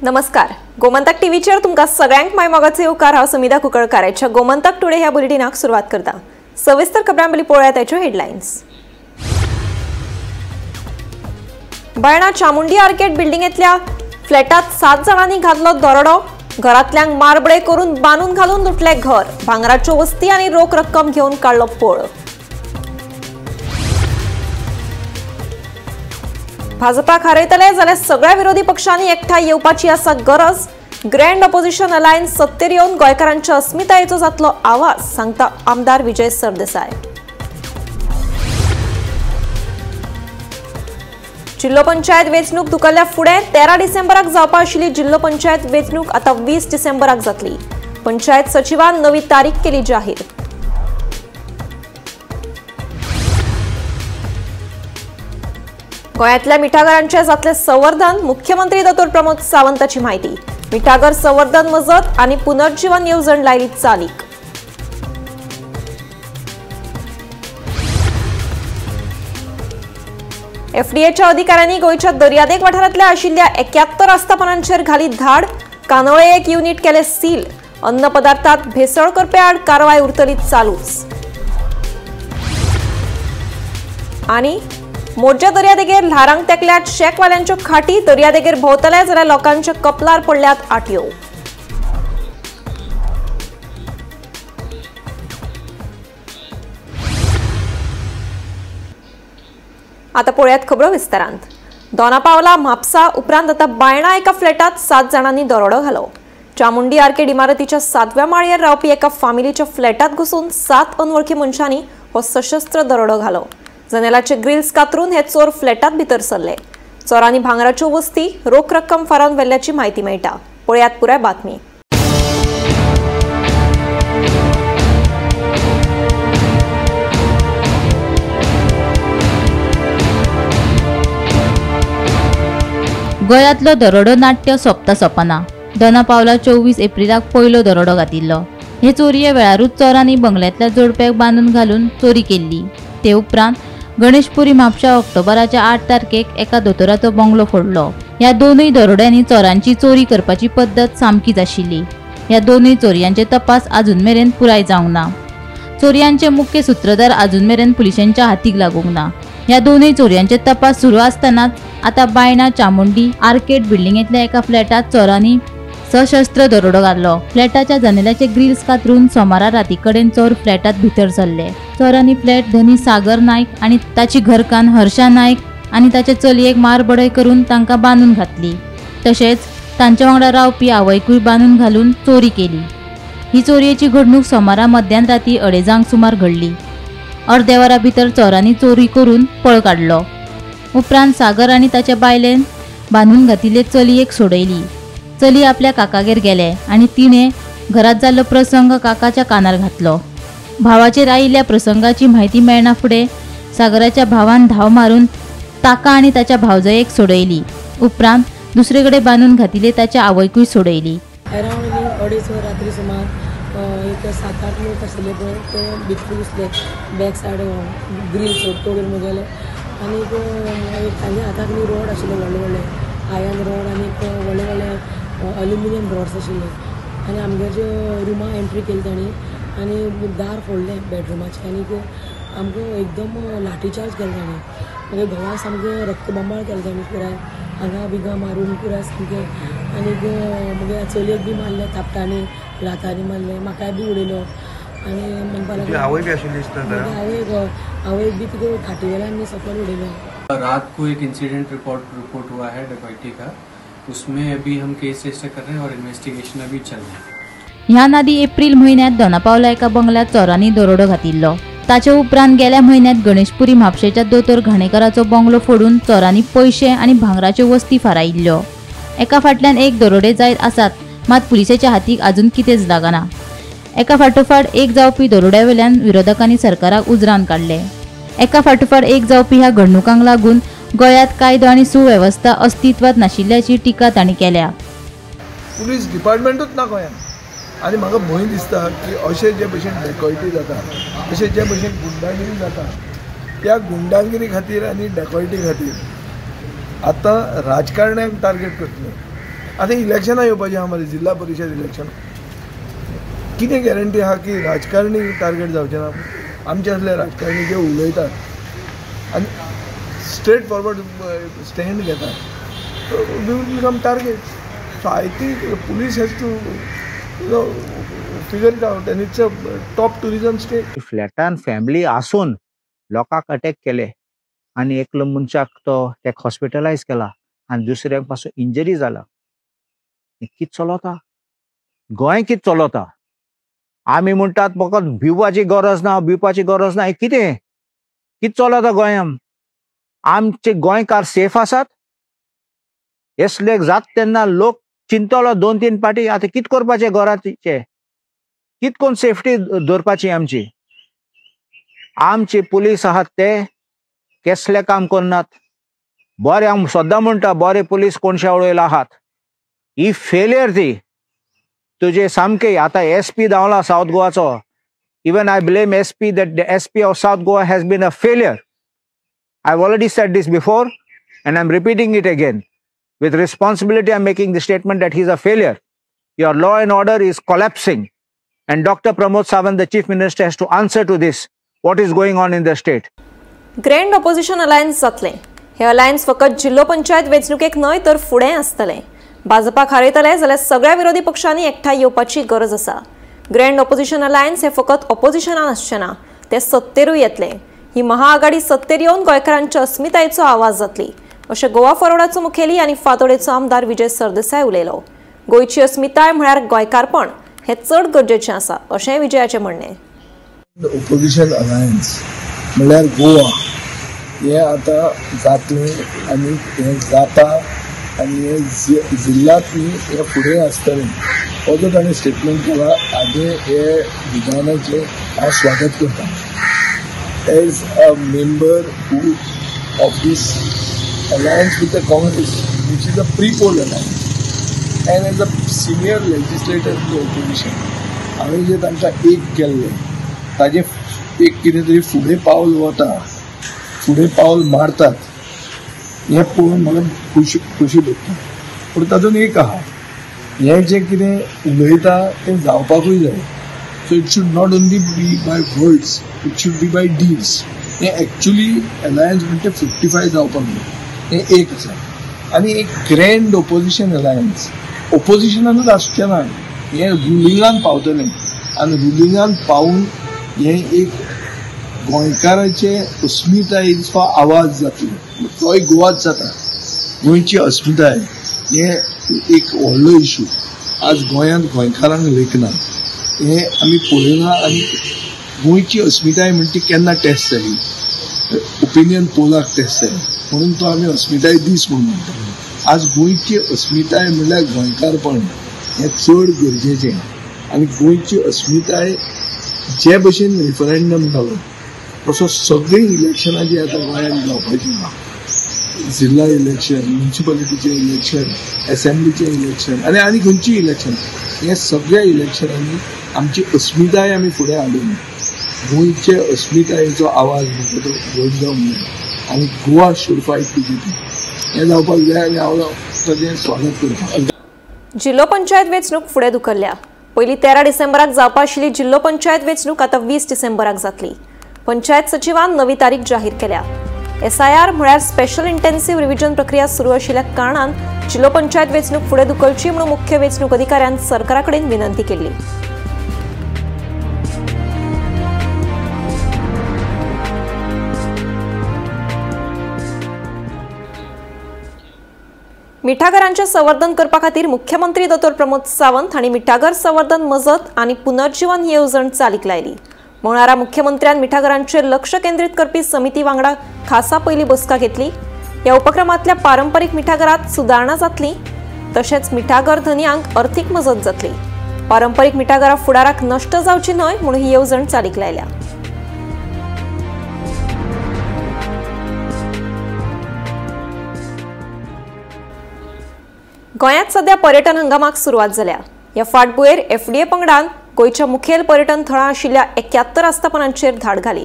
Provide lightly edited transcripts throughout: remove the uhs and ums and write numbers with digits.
नमस्कार, गोमंतक टीव्हीचेर तुमकां सगळ्यांक my मोगाचो येवकार. हांव समिधा कुंकळकाराच्या गोमंतक टुडे ह्या बुलेटिनाक सुरवात करता. सविस्तर खबरां पयलीं पळोवया ताच्यो हेडलायन्स. बायणा चामुंडी आर्केड बिल्डिंगेंतल्या फ्लॅटात 7 जाणांनी घातलो दरोडो. घरांतल्यांक मारबडे करून बांदून घालून लुटलें घर. भांगराच्यो वस्ती आनी रोख रक्कम घेवन काडलो पळ. भाजपाक हारयतले जाल्यार सगळ्या विरोधी पक्षांनी एकठांय येवपाची आसा गरज. ग्रँड ऑपोजिशन अलायन्स सत्तेर येवन गोंयकारांच्या अस्मितायेचो जातलो आवाज, सांगता आमदार विजय सरदेसाय. जिल्हो पंचायत वेंचणूक धुकल्ल्या फुडें 13 डिसेंबराक जावपा आशिल्ली जिल्हो पंचायत वेंचणूक आतां 20 डिसेंबराक जातली. पंचायत सचिवान नवी तारीख केली जाहीर. गोंयांतल्या मिठागरांचें जातलें संवर्धन, मुख्यमंत्री दोतोर प्रमोद सावंताची म्हायती. मिठागर संवर्धन मजत आनी पुनर्जीवन येवजण लायली चालीक. एफडीएच्या अधिकाऱ्यांनी गोंयच्या दर्यादेग वाठारांतल्या आशिल्ल्या 71 आस्थापनांचेर घाली धाड. कानोळे एक युनिट केलें सील. अन्न पदार्थात भेसळ करपे आड कारवाय उरतली चालूच. आनी मोडच्या दर्यादेगेर ल्हारांक तेकल्यात शॅकवाल्यांच्यो खाटी. दर्यादेगेर भोंवतले जाल्यार लोकांच्या कपलार पडल्यात आटयो. आता पळयात खबरो विस्तारांत. दोनापावला म्हापसा उपरांत आता बायणा एका फ्लॅटात 7 जाणांनी दरोडो घालो. चामुंडी आर्केड इमारतीच्या 7व्या माळयेर रावपी एका फामिलीच्या फ्लॅटात घुसून 7 अनवळखी मनशांनी हो सशस्त्र दरोडो घालो. जनेलाचे ग्रिल्स कातरून हे चोर फ्लॅटात भितर सरले. चोरांनी भांगराच्यो वस्ती, रोख रक्कम फारावन व्हेल्ल्याची म्हायती मेळटा. पळयात पुराय बातमी. गोंयांतलो दरोडो नाट्य सोंपता सोंपना. दोनापावला 24 एप्रिलाक पयलो दरोडो घातिल्लो. हे चोरये वेळारूच चोरांनी बंगल्यांतल्या जोडप्याक बांदून घालून चोरी केल्ली. ते उपरांत गणेशपुरी म्हापशा ऑक्टोबराच्या 8 तारखेक एका दोतोराचो बंगलो फोडलो. ह्या दोनूय दरोड्यांनी चोरांची चोरी करपाची पद्दत सामकीच आशिल्ली. ह्या दोनूय चोरयांचे तपास आजून मेरेन पुराय जावंक ना. चोरयांचे मुख्य सूत्रधार आजून मेरेन पुलिसांच्या हातीक लागूंक ना. ह्या दोनूय चोरयांचे तपास सुरू आसतनाच आतां बायणा चामुंडी आर्केड बिल्डिंगेंतल्या एका फ्लॅटात चोरांनी सशस्त्र दरोडो घातलो. फ्लॅटाच्या जनेलाचे ग्रिल्स कातरून सोमारा राती कडेन चोर फ्लॅटात भितर सरले. चोरांनी फ्लॅट धनी सागर नायक आनी ताची घरकान्न हर्षा नायक आनी ताचे चलयेक मारबडय करून तांकां बांदून घातली. तशेंच तांच्या वांगडा रावपी आवयकूय बांदून घालून चोरी केली. ही चोरयेची घडणूक सोमारा मध्यान राती 2:30 सुमार घडली. अर्द्या वरा भितर चोरांनी चोरी करून पळ काडलो. उपरांत सागर आनी ताच्या बायलेन बांदून घातिल्ले चलयेक सोडयली. चली आपल्या काकागेर गेले आनी तिणें घरांत जाल्लो प्रसंग काकाच्या कानार घातलो. भावाचेर आयिल्ल्या प्रसंगाची म्हायती मेळना फुडें सागराच्या भावान धांव मारून ताका आनी ताच्या भावजयेक सोडयली. उपरांत दुसरे कडेन बांदून घातिल्ले ताच्या आवयकूय सोडयली. अरावंड 2:30 रात्री सुमार एक 7-8 लोक आशिल्ले पळय, ते भितर घुसले. बॅक सायड ग्रील तोडून गेले आनी तांच्या हाताक न्ही रोड आशिल्ले, व्हडले व्हडले आयर्न रोड आनी व्हडले व्हडले अल्युमिनियम रॉड्स आशिल्ले. आनी आमगे रुमा एंट्री केली तांणी आनी दार फोडलें बेडरुमाचें आनी आमकां एकदम लाठीचार्ज केलो तांणी. मागीर घोवा सामकें रक्तबंबाळ केलें तांणी, पुराय हांगा बिंगा मारून पुराय सामकें. आनी मागीर चलयेक बी मारलें थापटांनी, लातांनी मारलें, म्हाकाय बी उडयलो. आनी म्हणपाक लागलो आवय बी आशिल्ली दिसता, आवयक बी तिका खाटी वेल्यान सकयल उडयलो. रात को एक इंसिडेंट रिपोर्ट हुआ है डकैती का, उसमें अभी हम केस रजिस्टर कर रहे हैं और इन्वेस्टिगेशन अभी चल रहा है. ह्या नादी एप्रिल म्हयन्यांत दोनापावला एका बंगल्यात चोरांनी दरोडो घातिल्लो. ताचे उपरांत गेल्या म्हयन्यांत गणेशपुरी म्हापशेच्या दोतोर घाणेकाराचो बंगलो फोडून चोरांनी पयशे आनी भांगराच्यो वस्ती फारायिल्ल्यो. एका फाटल्यान एक दरोडे जायत आसात, मात पुलिसेच्या हातीक आजून कितेंच लागना. एका फाटोफाट एक जावपी दरोड्या वेल्यान विरोधकांनी सरकाराक उजरान काडले. एका फाटोफाट एक जावपी ह्या घडणुकांक लागून गोंयांत कायदो आनी सुवेवस्था अस्तित्वात नाशिल्ल्याची टिका तांणी केल्या. पुलीस डिपार्टमेंटूच ना गोंयांत आनी म्हाका भंय दिसता की अशें जे भशेन डेकॉयटी जाता, अशें जे भशेन गुंडागिरी जाता, त्या गुंडागिरी खातीर आनी डेकॉयटी खातीर आतां राजकारण्यांक टार्गेट करतले. आतां इलेक्शनां येवपाचीं आहा मरे, जिल्हा परिशद इलेक्शन, कितें गॅरंटी आहा की राजकारणी टार्गेट जावचे ना? आमचे असले राजकारणी जे उलयतात आनी स्ट्रेट फॉरवर्ड स्टँड घेतात, we will become target. So I think police has to you know figure it out and it's a top tourism state. फ्लॅटान family आसून लोकांक अटॅक केले आनी एकलो मनशाक तो तेका हॉस्पिटलायज केला आनी दुसऱ्याक पासून इंजरी जाला. कित चलता गोंय, कित चलता? आमी म्हणटात फकत भिवपाची गरज ना, भिवपाची गरज ना. हें कितें कित चलता गोंयान? आमचे गोंयकार सेफ आसात? असले जात तेन्ना लोक चिंतलो 2-3 पाटी आतां कित करपाचें घराचें, कित कोण सेफ्टी दवरपाची आमची? आमचे पुलीस आहात ते कसले काम करनात. बरें, हांव सद्दां म्हणटा बरे पुलीस कोणशा वळयला आहात, ही फेलियर ती तुजे सामके. आतां एस पी धांवला सावथ गोवाचो, even I blame S P that the S P of South Goa has been a failure. I have already said this before and I am repeating it again. With responsibility I am making the statement that he is a failure. Your law and order is collapsing and Doctor Pramod Sawant, the chief minister, has to answer to this, what is going on in the state. Grand opposition alliance जातलें. हे alliance फकत जिल्लो पंचायत वेंचणुकेक न्हय तर फुडें आसतलें. भाजपाक हारयतले जाल्यार सगळ्या विरोधी पक्षांनी एकठांय येवपाची गरज आसा. ग्रँड ऑपोजिशन अलायन्स हे फकत ऑपोजिशनान आसचें ना, ते सत्तेरूय येतले. ही महाआघाडी सत्तेर येवन गोंयकारांच्या अस्मितायेचो आवाज जातली अशें गोवा फॉरवर्डाचो मुखेली आनी फातोडेचो आमदार विजय सरदेसाय उलयलो. गोंयची अस्मिताय म्हळ्यार गोंयकारपण हें चड गरजेचें आसा अशेंय विजयाचें म्हणणें. ऑपोजिशन अलायन्स म्हळ्यार गोवा हें आतां जातलें आनी हें जाता आनी हें जिल्ल्यांत न्ही हें फुडें आसतलें हो जो ताणें स्टेटमेंट केला हाजें हे विधानाचें हांव स्वागत करता. As a member who of this alliance with the Congress, which is a pre-poll alliance, and as a senior legislator in the opposition, हांवें जें तांकां एक केल्लें ताजें एक कितें तरी फुडें पावल वता, फुडें पावल मारतात हें पळोवन म्हाका खुशी खुशी भोगता. पूण तातूंत एक आहा, हें जें कितें उलयता तें जावपाकूय जाय. So it should not only be by words, it should be by deeds. हें एक्चुली अलायन्स म्हणटा 55 जावपाक जाय, हें एक आसा. आनी एक ग्रँड ऑपोजिशन अलायन्स ऑपोजिशनानूच आसचें ना, हें रुलिंगान पावतलें आनी रुलिंगान पावून हें एक गोंयकाराचे अस्मितायेचो आवाज जातलो, तोय गोवाच जाता. गोंयची अस्मिताय हें एक व्हडलो इशू आज गोंयांत गोंयकारांक लेखना, हें आमी पळयलां. आनी गोंयची अस्मिताय म्हणटी केन्ना टेस्ट जाली, ओपिनियन पोलाक टेस्ट जाली, म्हणून तो आमी अस्मिताय दीस म्हणून म्हणटा. आज गोंयची अस्मिताय म्हणल्यार गोंयकारपण हें चड गरजेचें. आनी गोंयची अस्मिताय जे भशेन रिफरंडम जालो तसो सगळीं इलेक्शनां जीं आतां गोंयांत जावपाचीं आहा, जिल्हा इलेक्शन, म्युनिसिपालिटीचें इलेक्शन, एसेंब्लीचें इलेक्शन आनी आनी खंयचीं इलेक्शन, हे सगळ्या इलेक्शनांनी आमची अस्मिताय आमी फुडें हाडून गोंयचे अस्मितायेचो आवाज म्हणटा तो व्हड जावंक जाय आनी गोवा should fight BJP हें जावपाक जाय आनी हांव ताजें स्वागत करता. जिल्लो पंचायत वेंचणूक फुडें धुकल्ल्या. पयलीं 13 डिसेंबराक जावपा आशिल्ली जिल्लो पंचायत वेंचणूक आतां 20 डिसेंबराक जातली. पंचायत सचिवान नवी तारीख जाहीर केल्या. एसआयआर म्हळ्यार स्पेशल इंटेन्सिव्ह रिव्हिजन प्रक्रिया सुरू आशिल्ल्या कारणान जिल्लो पंचायत वेंचणूक फुडें धुकलची म्हणून मुख्य वेंचणूक अधिकाऱ्यान सरकारा कडेन विनंती केल्ली. मिठागरांचें संवर्धन करपा खातीर मुख्यमंत्री दोतोर प्रमोद सावंत हांणी मिठागर संवर्धन मजत आनी पुनर्जीवन ही येवजण चालीक लायली. मंगळारा मुख्यमंत्र्यान मिठागरांचेर लक्ष केंद्रीत करपी समिती वांगडा खासा पयली बसका घेतली. ह्या उपक्रमांतल्या पारंपरीक मिठागरांत सुदारणा जातली, तशेंच मिठागर धनयांक अर्थीक मजत जातली. पारंपरीक मिठागरां फुडाराक नश्ट जावची न्हय म्हणून ही येवजण चालीक लायल्या. गोंयांत सध्या पर्यटन हंगामाक सुरवात जाल्या. ह्या फाटभुंयेर एफडीए पंगडान गोंयच्या मुखेल पर्यटन थळां आशिल्ल्या 71 आस्थापनांचेर धाड घाली.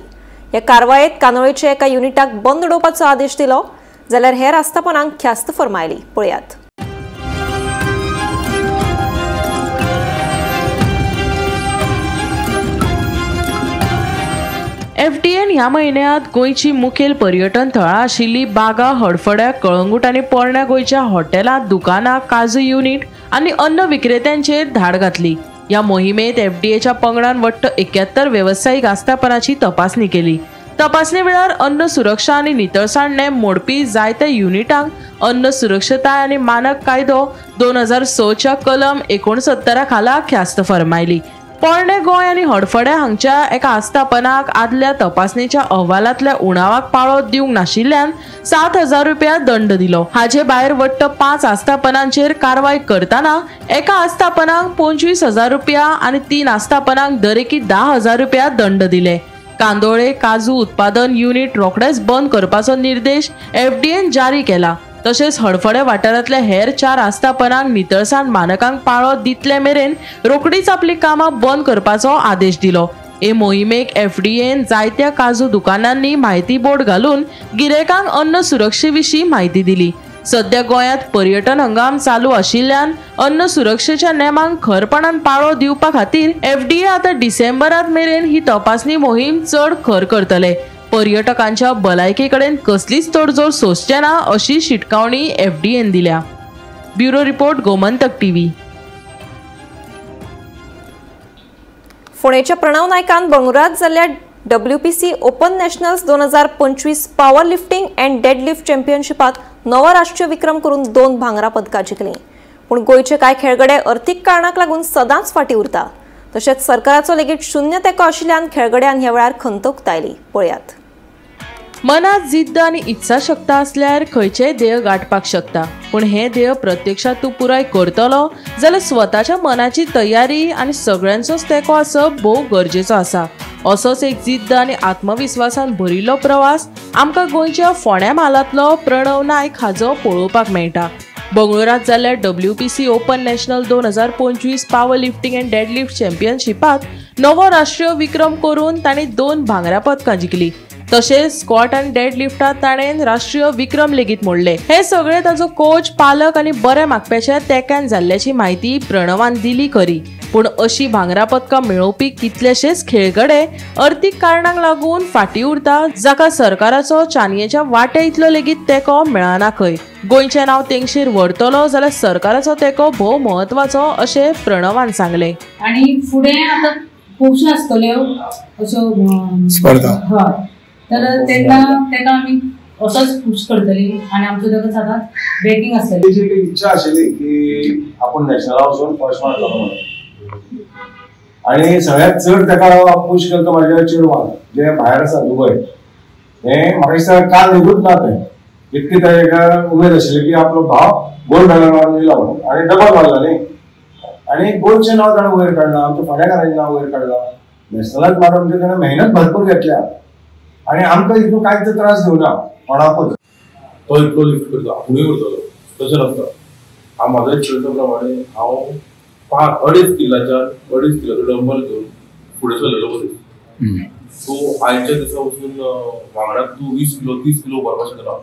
ह्या कारवायेत कानोळेच्या एका युनिटाक बंद उडोवपाचो आदेश दिलो, जाल्यार हेर आस्थापनांक ख्यास्त फर्मायली. पळयात. एफडीएन ह्या म्हयन्यांत गोंयची मुखेल पर्यटन थळां आशिल्ली बागा, हडफड्या, कळंगूट आनी पोरण्या गोंयच्या हॉटेलां, दुकानां, काजू युनिट आनी अन्न विक्रेत्यांचेर धाड घातली. ह्या मोहिमेंत एफडीएच्या पंगडान वट्ट 71 वेवसायीक आस्थापनाची तपासणी केली. तपासणे वेळार अन्न सुरक्षा आनी नितळसाण नेम मोडपी जायत्या युनिटांक अन्न सुरक्षताय आनी मानक कायदो 2006च्या कलम 69 खाला ख्यास्त फर्मायली. पोरणे गोंय आनी हडफड्या हांगच्या एका आस्थापनाक आदल्या तपासणेच्या अहवालांतल्या उणावाक पाळो दिवंक नाशिल्ल्यान 7,000 रुपया दंड दिलो. हाचे भायर वट्ट 5 आस्थापनांचेर कारवाय करतना एका आस्थापनाक 25,000 रुपया आनी 3 आस्थापनांक दरेकी 10,000 रुपया दंड दिले. कांदोळे काजू उत्पादन युनिट रोखडेच बंद करपाचो निर्देश एफडीएन जारी केला. तशेंच हडफडे वाठारांतल्या हेर 4 आस्थापनांक नितळसाण मानकांक पाळो दितले मेरेन रोखडीच आपली कामां बंद करपाचो आदेश दिलो. हे मोहिमेक एफडीएन जायत्या काजू दुकानांनी म्हायती बोर्ड घालून गिरायकांक अन्न सुरक्षे विशीं म्हायती दिली. सध्या गोंयांत पर्यटन हंगाम चालू आशिल्ल्यान अन्न सुरक्षेच्या नेमांक खरपणान पाळो दिवपा खातीर एफडीए आतां डिसेंबरांत मेरेन ही तपासणी मोहीम चड खर करतले. पर्यटकांच्या भलायके कडेन कसलीच तडजोड सोंसचे ना अशी शिटकावणी एफडीएन दिल्या. Bureau report, Gomantak TV. फोंडेच्या Pranav नायकान बंगळुरात जाल्ल्या WPC open nationals 2025 power lifting and deadlift चॅम्पियनशिपात नवो राष्ट्रीय विक्रम करून 2 भांगरा पदकां जिखलीं. पूण गोंयचे कांय खेळगडे अर्थीक कारणाक लागून सदांच फाटीं उरता. तशेंच सरकाराचो लेगीत शून्य तेंको आशिल्ल्यान खेळगड्यान ह्या वेळार खंत उक्तायली. पळयात. मनात जिद्द आनी इत्साशक्त आसल्यार खंयचेय ध्येय गांठपाक शकता, पूण हें ध्येय प्रत्यक्षात तूं पुराय करतलो जाल्यार स्वताच्या मनाची तयारी आनी सगळ्यांचोच तेंको आसप भोव गरजेचो आसा. असोच एक जिद्द आनी आत्मविस्वासान भरिल्लो प्रवास आमकां गोंयच्या फोंड्या म्हालांतलो प्रणव नायक हाजो पळोवपाक मेळटा. बंगळुरात जाल्ल्या WPC open national 2025 power lifting and deadlift चॅम्पियनशिपात नवो राष्ट्रीय विक्रम करून ताणें 2 भांगरा पदकां जिखली. तशेंच स्क्वॉट आनी डेडलिफ्टात ताणें राष्ट्रीय विक्रम लेगीत मोडले. हे सगळे ताजो कोच, पालक आनी बऱ्या मागप्याच्या तेंक्यान जाल्ल्याची म्हायती प्रणवान दिली खरी, पूण अशी भांगरा पदकां मेळोवपी कितलेशेच खेळगडे अर्थीक कारणांक लागून फाटीं उरता, जाका सरकाराचो चानयेच्या वांट्या इतलो लेगीत तेंको मेळना खंय. गोंयचें नांव तेंगशेर व्हरतलो जाल्यार सरकाराचो तेंको भोव म्हत्वाचो अशें प्रणवान सांगलें. आनी फुडें आतां खुबश्यो आसतल्यो अश्यो स्पर्धा, हय, तर तेन्ना ताका आमी असोच पुश करतली आनी आमचो ताका सदांच बॅकिंग आसतली. तेजी एक इच्छा आशिल्ली की आपूण नॅशनला वचून फर्स्ट मारतलो म्हणून, आनी सगळ्यांत चड ताका पुश केलो म्हाज्या चेडवान जें भायर आसा दुबय. हें म्हाका दिसता काल न्हिदूच ना तें, इतकी ताका उमेद आशिल्ली की आपलो भाव गोल्ड मेडल मारून येयला म्हणून, आनी डबल मारला न्ही, आनी गोंयचें नांव ताणें वयर काडलां, आमच्या फोंड्याकारांचें नांव वयर काडलां. नॅशनलाक मारून म्हणजे ताणें मेहनत भरपूर घेतल्या आनी आमकां हितून कांयच त्रास दिवना कोणाकूच. तो इतलो लिफ्ट करता, आपुणूय करतलो तशें नासता. हांव म्हाजो एक्सपिरियन्सा प्रमाणे हांव 2.5 किलाच्यान 2.5 किलाचो डंबल घेवन फुडें सरलेलो मनीस. सो आयच्या दिसा वचून वांगडा तूं 20 किलो 30 किलो उबारपाक शकना.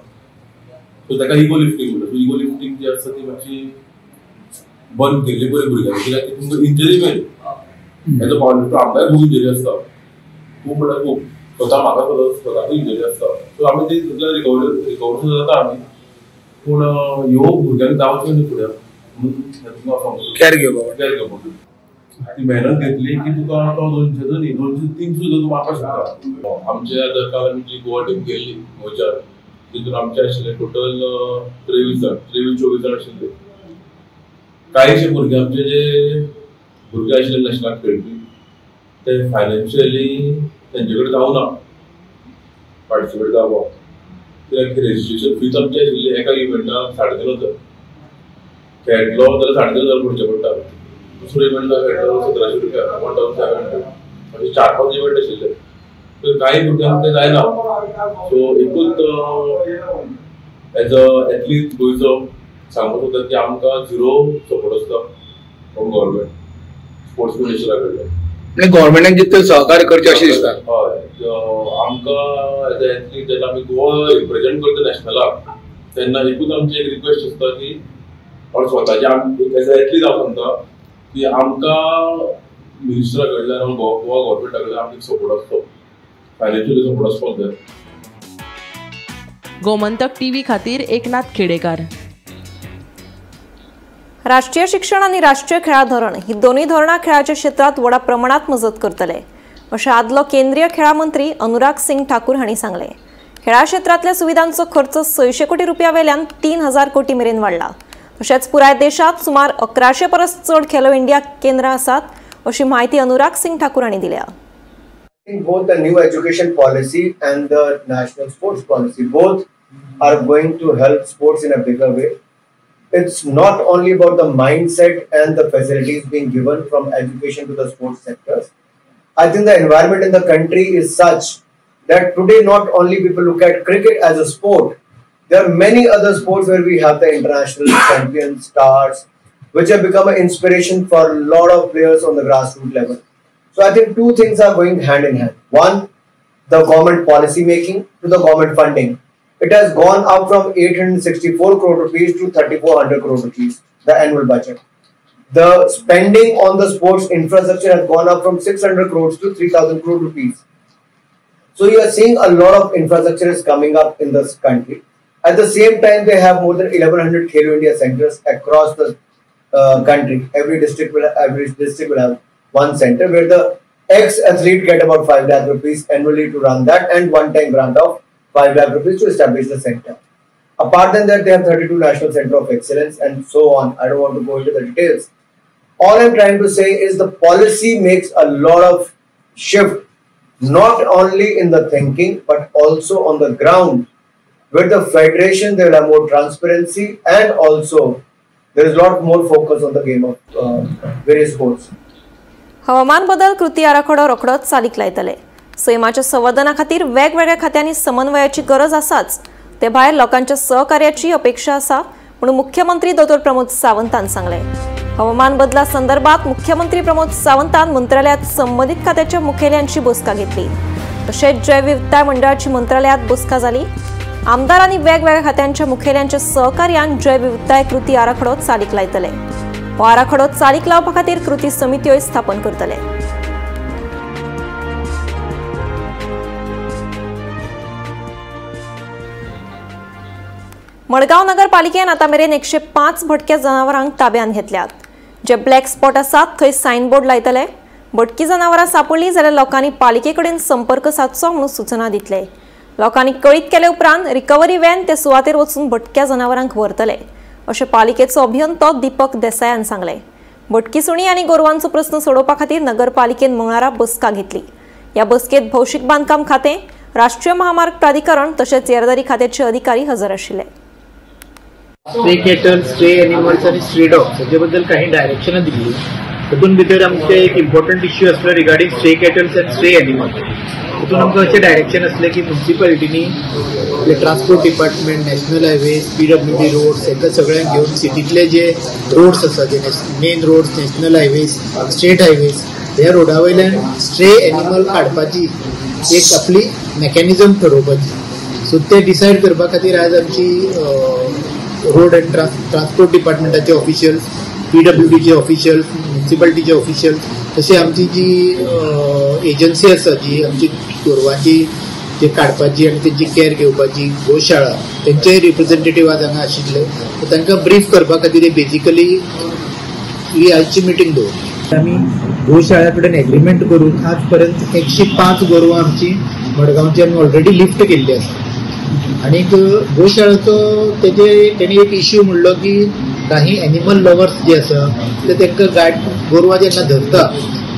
सो ताका इगो लिफ्टींग म्हणटा. सो इगो लिफ्टींग जी आसता ती मातशी बंद केल्ली बरी भुरग्यांक, कित्याक तुमकां इंजरी मेळ्ळी. एज अ पावर लिफ्टर आमकांय खूब इंजरी आसता, खूब म्हणल्यार खूब. स्वता म्हाका स्वताकूय इंजरी आसता. सो आमी ती रिकवर सुद्दां जाता आमी, पूण ह्यो भुरग्यांक जावच्यो न्ही फुडें म्हणून कॅर घेवपाक, कॅर घेवपाक ती मेहनत घेतली की तुका तो 200 न्ही 200-300 सुद्दां तूं मारपाक शकता. आमचे आतां काल आमी जी गोवा टीम गेल्ली गोंयच्यान, तितून आमचे आशिल्ले टोटल 23 जाण, 23-24 जाण आशिल्ले. कांयशे भुरगे आमचे जे भुरगे आशिल्ले नॅशनलाक खेळपी ते फायनान्शियली तेंचे कडेन जावना पार्टिसिपेट जावपाक, कित्याक रेजिस्ट्रेशन फीस आमची आशिल्ली एका इव्हेंटाक 3,500, खेळटलो जाल्यार 3,500 भरचे पडटा. दुसरो इव्हेंट खेळटलो 1,700 रुपया, 1,700, अशे 4-5 इव्हेंट आशिल्ले. तर कांय भुरग्यांक ते जायना. सो एकूच एज अ एथलीट गोंयचो सांगपाक सोदता की आमकां झिरो सपोर्ट आसता फ्रॉम गव्हर्मेंट स्पोर्ट्स मिनिस्टरा कडल्यान. गव्हर्मेंटान जितलें सहकार्य करचें अशें दिसता. हय, आमकां एज अ एथलीट जेन्ना आमी गोवा रिप्रेझेंट करता नॅशनलाक तेन्ना एकूच आमची एक रिक्वेस्ट आसता की और स्वताचे एज अ एथलीट हांव सांगता की आमकां मिनिस्टरा कडल्यान गोवा गव्हर्मेंटा कडल्यान आमकां सपोर्ट आसतो. फायनान्शियली सपोर्ट आसपाक जाय. गोमंतक टीव्ही खातीर एकनाथ खेडेकर. राष्ट्रीय शिक्षण आनी राष्ट्रीय खेळां धोरण ही दोनूय धोरणां खेळाच्या क्षेत्रांत व्हडा प्रमाणात मजत करतले अशें आदलो केंद्रीय खेळां मंत्री अनुराग सिंग ठाकूर हांणी सांगलें. खेळां क्षेत्रांतल्या सुविधांचो खर्च 600 कोटी रुपया वेल्यान 3000 कोटी मेरेन वाडला. तशेंच पुराय देशांत सुमार 1100 परस चड खेलो इंडिया केंद्रां आसात अशी म्हायती अनुराग सिंग ठाकूर हांणी दिल्या. Both the new education policy and the national sports policy, both are going to help sports in a bigger way. It's not only about the mindset and the facilities being given from education to the sports sectors. I think the environment in the country is such that today not only people look at cricket as a sport, there are many other sports where we have the international champions, stars, which have become an inspiration for a lot of players on the grassroots level. So I think two things are going hand in hand. One, the government policy making to the government funding. It has gone up from 864 crore rupees to 3400 crore rupees, the annual budget. The spending on the sports infrastructure has gone up from 600 crores to 3000 crore rupees. So you are seeing a lot of infrastructure is coming up in this country. At the same time, they have more than 1100 Khelo India centers across the country. Every district will have one center where the ex-athlete get about 5 lakh rupees annually to run that and one-time grant of 5 lakh rupees to establish the center. Apart than that, they have 32 National Center of Excellence and so on. I don't want to go into the details. All I'm trying to say is the policy makes a lot of shift, not only in the thinking, but also on the ground. With the federation, there will have more transparency and also there is a lot more focus on the game of various sports. हवामान बदल कृती आराखडो रोखडोच चालीक लायतले. सैमाच्या संवर्धना खातीर वेगवेगळ्या खात्यांनी समन्वयाची गरज आसाच, ते भायर लोकांच्या सहकार्याची अपेक्षा आसा म्हणून मुख्यमंत्री दोतोर प्रमोद सावंतान सांगलें. हवामान बदला संदर्भात मुख्यमंत्री प्रमोद सावंतान मंत्रालयात संबंधित खात्याच्या मुखेल्यांची बसका घेतली. तशेंच जैवविविधताय मंडळाची मंत्रालयात बसका जाली. आमदार आनी वेगवेगळ्या खात्यांच्या मुखेल्यांच्या सहकार्यान जैवविविधताय कृती आराखडो चालीक लायतले. हो आराखडो चालीक लावपा खातीर कृती समित्योय स्थापन करतले. मडगांव नगरपालिकेन आतां मेरेन 105 भटक्या जनावरांक ताब्यांत घेतल्यात. जे ब्लॅक स्पॉट आसात थंय सायनबोर्ड लायतले. भटकी जनावरां सापडली जाल्यार लोकांनी पालिके कडेन संपर्क सादचो म्हणून सूचना दितले. लोकांनी कळीत केले उपरांत रिकव्हरी व्हॅन ते सुवातेर वचून भटक्या जनावरांक व्हरतले अशें पालिकेचो अभियंतो दीपक देसायान सांगलें. भटकी सुणी आनी गोरवांचो प्रस्न सोडोवपा खातीर नगरपालिकेन मंगळारा बसका घेतली. ह्या बसकेत भौशीक बांदकाम खातें, राष्ट्रीय महामार्ग प्राधिकरण तशेंच येरादारी खात्याचे अधिकारी हजर आशिल्ले. स्ट्रे कॅटल, स्ट्रे एनिमल्स आनी स्ट्रे डॉग्स हाचे बद्दल काही डायरेक्शनां दिल्ली. तातूंत भितर आमचे एक इम्पॉर्टंट इश्यू आसलो regarding stray cattles and stray animals. तातूंत आमकां अशें डायरेक्शन आसलें की म्युनिसिपालिटीनी transport department, national highways, PWD roads हांकां सगळ्यांक घेवन सिटींतले जे रोड्स आसा, जे main roads, national highways, state highways, ह्या रोडा वयल्यान स्ट्रे एनिमल काडपाची एक आपली मॅकॅनिजम ठरोवपाची. सो ते डिसायड करपा खातीर आज आमची रोड अँड ट्रान्सपोर्ट डिपार्टमेंटाचे ऑफिशियल्स, पीडब्ल्यूडीचे ऑफिशियल्स, म्युनिसिपालिटीचे ऑफिशियल्स, तशी आमची जी एजन्सी आसा जी आमची गोरवांची जे काडपाची आनी तेंची कॅर घेवपाची गोशाळा, तेंचेय रिप्रेझेंटेटिव्ह आज हांगा आशिल्ले. तांकां ब्रीफ करपा खातीर बेजिकली ही आजची मिटींग दवरली. आमी गोशाळा कडेन एग्रीमेंट करून आज पर्यंत 105 गोरवां आमची मडगांवची आमी ऑलरेडी लिफ्ट केल्ली आसा. आनीक गोशाळेचो तेजे तेणी एक इश्यू म्हणलो की काही एनिमल लवर्स जे आसा ते तांकां गाड गोरवां जेन्ना धरता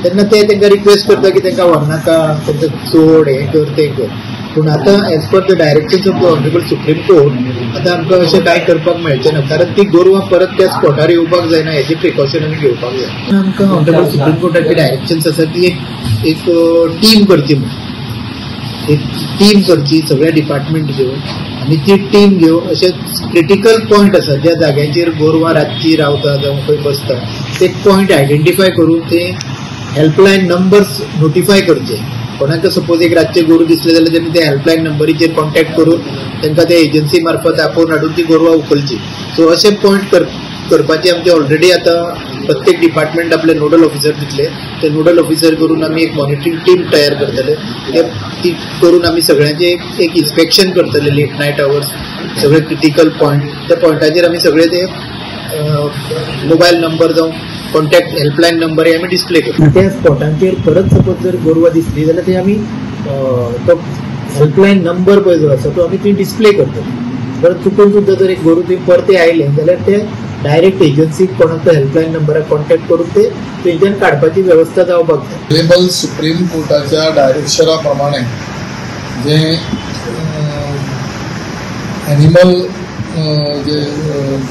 तेन्ना ते तांकां रिक्वेस्ट करता की तांकां व्हरनाका, तांकां सोड, हें कर तें कर. पूण आतां as per the directions of the honourable supreme court आतां आमकां अशें कांय करपाक मेळचें ना, कारण ती गोरवां परत त्या स्पॉटार येवपाक जायना हेजें प्रिकॉशन आमी घेवपाक जाय. आमकां ऑनरेबल सुप्रीम कोर्टाची डायरेक्शन्स आसा की एक टीम करची म्हणून, एक टीम करची सगळ्या डिपार्टमेंट घेवन आनी ती टीम घेवन अशे क्रिटिकल पॉयंट आसा ज्या जाग्यांचेर गोरवां रातची रावता जावं खंय बसता ते पॉयंट आयडेंटिफाय करून ते हेल्पलायन नंबर्स नोटिफाय करचे. कोणाक सपोज एक रातचे गोरू दिसले जाल्यार तेणी त्या हेल्पलायन नंबरीचेर कॉन्टॅक्ट करून तांकां त्या एजन्सी मार्फत आपोवन हाडून ती गोरवां उखलची. सो अशे पॉयंट करपाची आमचे ऑलरेडी आतां प्रत्येक डिपार्टमेंट आपले नोडल ऑफिसर दितले, ते नोडल ऑफिसर करून आमी एक मॉनिटरींग टीम तयार करतले, ती करून आमी सगळ्यांचे एक इन्स्पेक्शन करतले लेट नायट आवर्स, सगळे क्रिटिकल पॉयंट, त्या पॉयंटाचेर आमी सगळे ते मोबायल नंबर जावं कॉन्टॅक्ट हेल्पलायन नंबर हे आमी डिस्प्ले करता. त्या स्पॉटांचेर परत सपोज जर गोरवां दिसली जाल्यार ते आमी तो हेल्पलायन नंबर पळय जो आसा तो आमी थंय डिस्प्ले करतले. परत चुकून सुद्दां जर एक गोरू थंय परते आयलें जाल्यार ते डायरेक्ट एजन्सीक कोणाक तो हेल्पलायन नंबराक कॉन्टॅक्ट करून ते थंयच्यान काडपाची वेवस्था जावपाक जाय. ऑनरेबल सुप्रीम कोर्टाच्या डायरेक्शना प्रमाणे जे एनिमल जे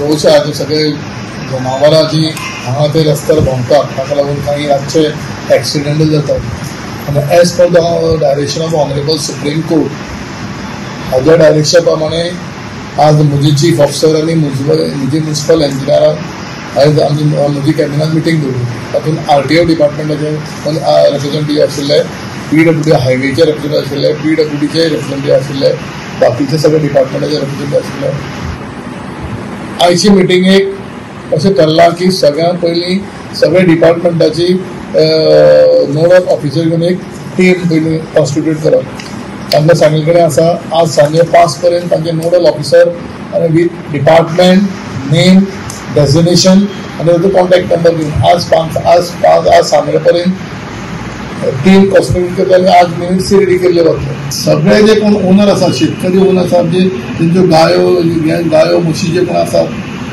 गोवशा जे सगळे जनावरां जी हांगा ते रस्त्यार भोंवतात ताका लागून काही रातचे एक्सिडंट जातात. आनी as per the direction of honourable supreme court हाज्या डायरेक्शना प्रमाणे आज म्हजी चीफ ऑफिसर आनी म्हजी म्युनिसिपल इंजिनियराक आयज आमी म्हजी कॅबिनात मिटींग दवरली. तातूंत आरटीओ डिपार्टमेंटाचे रिप्रेझेंटेटिव्ह आशिल्ले, पीडब्ल्यूडी हायवेचे रिप्रेझेंटेटिव्ह आशिल्ले, पीडब्ल्यूडीचे रिप्रेझेंटेटिव्ह आशिल्ले, बाकीचे सगळे डिपार्टमेंटाचे रिप्रेझेंटेटिव्ह आशिल्ले. आयची मिटिंगेक अशें ठरलां की सगळ्यां पयलीं सगळे डिपार्टमेंटाची नोडल ऑफिसर घेवन एक टीम पयलीं कॉन्स्टिट्यूट करप. तांकां सांगिल्ले कडेन आसा आज सांजे 5 पर्यंत तांचे नोडल ऑफिसर आनी वीथ डिपार्टमेंट नेम डेजिग्नेशन आनी ताचो कॉन्टॅक्ट नंबर दिवन आज 5 आज सांजे पर्यंत टीम कॉन्स्टिट्यूट करतले आनी आज मिनिट्स रेडी केल्ले वतले. सगळे जे कोण ओनर आसा, शेतकरी ओनर आसा, जे तेंच्यो गायो म्हशी जे कोण आसात,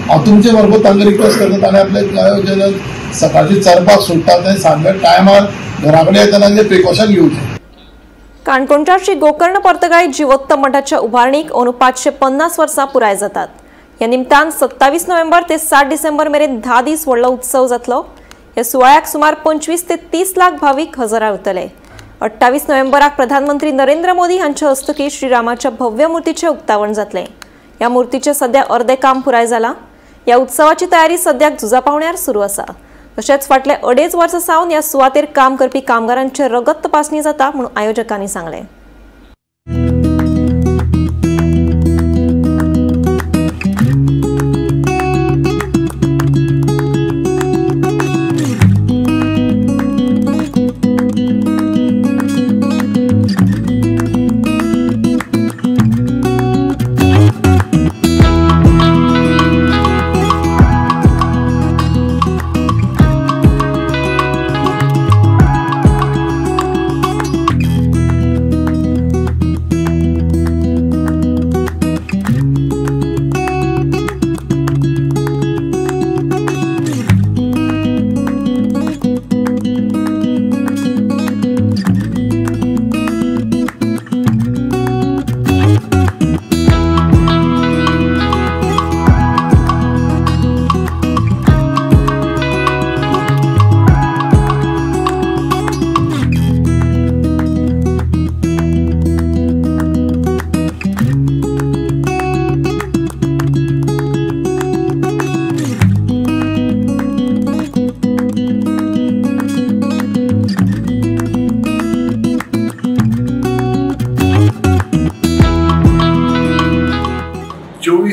हांव तुमचे बरोबर तांकां रिक्वेस्ट करता ताणें आपले गायो जे सकाळचे चरपाक सोडटा ते सांजे टायमार घरा कडेन येतना ते प्रिकॉशन घेवचें. काणकोणच्या श्री गोकर्ण पर्तगाळी जिवोत्तम मठाच्या उभारणीक अंदू 550 वर्सां पुराय जातात. ह्या निमतान 27 नोव्हेंबर ते 7 डिसेंबर मेरेन 10 दीस व्हडलो उत्सव जातलो. ह्या सुवाळ्याक सुमार 25 ते 30 लाख भावीक हजर रावतले. 28 नोव्हेंबराक प्रधानमंत्री नरेंद्र मोदी हांच्या हस्तुकीं श्रीरामाच्या भव्य मूर्तीचें उक्तावण जातलें. ह्या मूर्तीचें सद्या अर्दें काम पुराय जालां. ह्या उत्सवाची तयारी सद्याक झुजा पावण्यार सुरू आसा. तशेंच फाटले 2.5 वर्सां सावन ह्या सुवातेर काम करपी कामगारांचे रगत तपासणी जाता म्हणून आयोजकांनी सांगलें.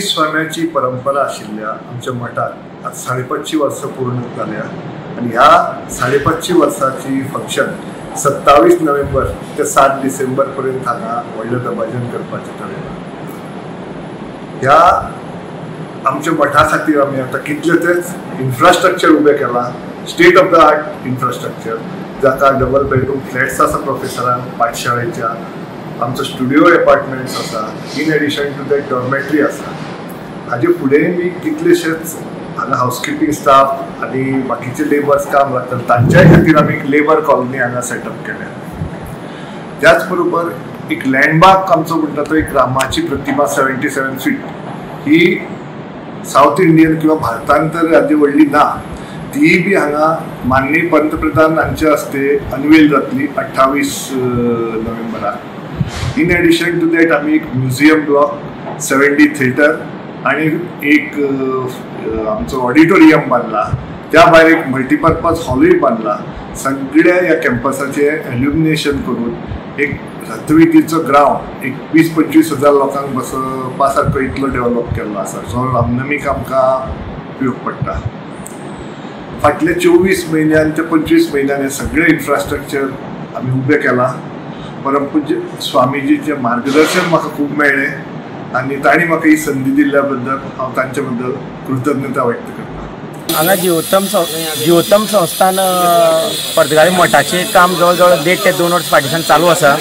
स्वाम्याची परंपरा आशिल्ल्या आमच्या मठात आज 550 वर्सां पूर्ण जाल्या आनी ह्या 550 वर्साची फंक्शन 27 नोव्हेंबर ते 7 डिसेंबर पर्यंत हांगा व्हडलें दबाजन करपाचें ठरयलां. ह्या आमच्या मठा खातीर आमी आतां कितलें तेच इन्फ्रास्ट्रक्चर उबें केलां, state of the art infrastructure, जाका डबल बेडरूम फ्लॅट्स आसा प्रोफेसरांक पाठशाळेच्या, आमचो स्टुडियो एपार्टमेंट्स आसा, in addition to that dormitory आसा. हाजे फुडें बी कितलेशेच हांगा हावसकिपींग स्टाफ आनी बाकीचे लेबर्स काम लागतात तांच्याय खातीर आमी एक लेबर कॉलनी हांगा सेटअप केल्या. त्याच बरोबर एक लँडमार्क आमचो म्हणटा तो एक रामाची प्रतिमा 77 फीट ही सावथ इंडियन किंवा भारतांत तर हाजी व्हडली ना, तीय बी हांगा माननीय पंतप्रधान हांचे हस्ते अनवेल जातली 28 नोव्हेंबराक. इन एडिशन टू that आमी एक म्युझियम ब्लॉक, 7D theatre आनी एक आमचो ऑडिटोरियम बांदला, त्या भायर एक मल्टीपर्पज हॉलूय बांदला. सगळ्या ह्या कॅम्पसाचें एल्युमिनेशन करून एक रथविधीचो ग्रावंड एक 20-25 हजार लोकांक बसपा सारको इतलो डेव्हलप केल्लो आसा, जो रामनमीक आमकां उपयोग पडटा. फाटले 24 म्हयन्यान ते 25 म्हयन्यान हें सगळें इन्फ्रास्ट्रक्चर आमी उबें केलां. परमपूज्य स्वामीजीचें मार्गदर्शन म्हाका खूब मेळ्ळें आनी तांणी म्हाका ही संदी दिल्ल्या बद्दल हांव तांचे बद्दल कृतज्ञता व्यक्त करता. हांगा जिवोत्तम संस्थान पर्तगाळी मठाचें काम जवळ जवळ 1.5 ते 2 वर्स फाटीसान चालू आसा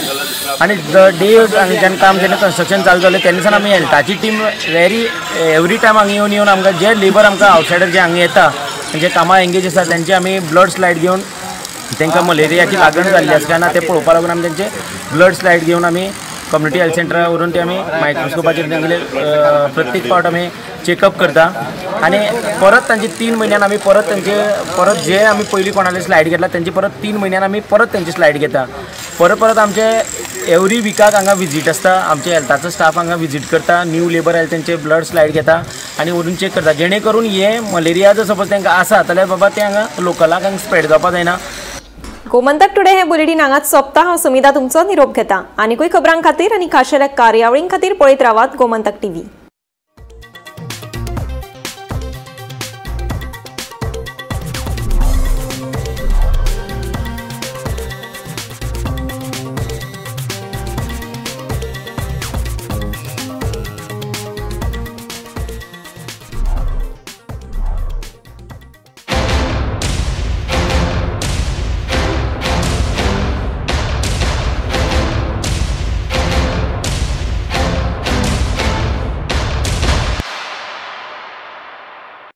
आनी the day हांगाच्यान काम जेन्ना कन्स्ट्रक्शन चालू जालें तेन्नासान आमी हेल्थाची टीम वेरी एवरी टायम हांगा येवन येवन आमकां जे लेबर आमकां आवटसायडर जे हांगा येता जे कामां एंगेज आसा तेंचे आमी ब्लड स्लायड घेवन तांकां मलेरियाची लागण जाल्ली आसा काय ना तें पळोवपा लागून आमी तेंचे ब्लड स्लायड घेवन आमी कम्युनिटी हेल्थ सेंटरार व्हरून ते आमी मायक्रोस्कोपाचेर तेंगेले प्रत्येक फावट आमी चॅकअप करता आनी परत तांचे 3 म्हयन्यान आमी परत तांचे परत जे आमी पयलीं कोणाले स्लायड घेतला तेंचे परत 3 म्हयन्यान आमी परत तेंचे स्लायड घेता. परत परत आमचे एवरी विकाक हांगा विजीट आसता, आमचे हेल्थाचो स्टाफ हांगा विजीट करता, न्यू लेबर आयले तेंचे ब्लड स्लायड घेता आनी व्हरून चॅक करता जेणे करून हे मलेरिया जर सपोज तांकां आसा जाल्यार बाबा ते हांगा लोकलाक हांगा स्प्रेड जावपाक जायना. गोमंतक टुडे हे बुलेटीन हांगाच सोंपता. हांव सुमिता तुमचो निरोप घेता. आनीकूय खबरां खातीर आनी खाशेल्या कार्यावळीं खातीर पळयत रावात गोमंतक टीव्ही.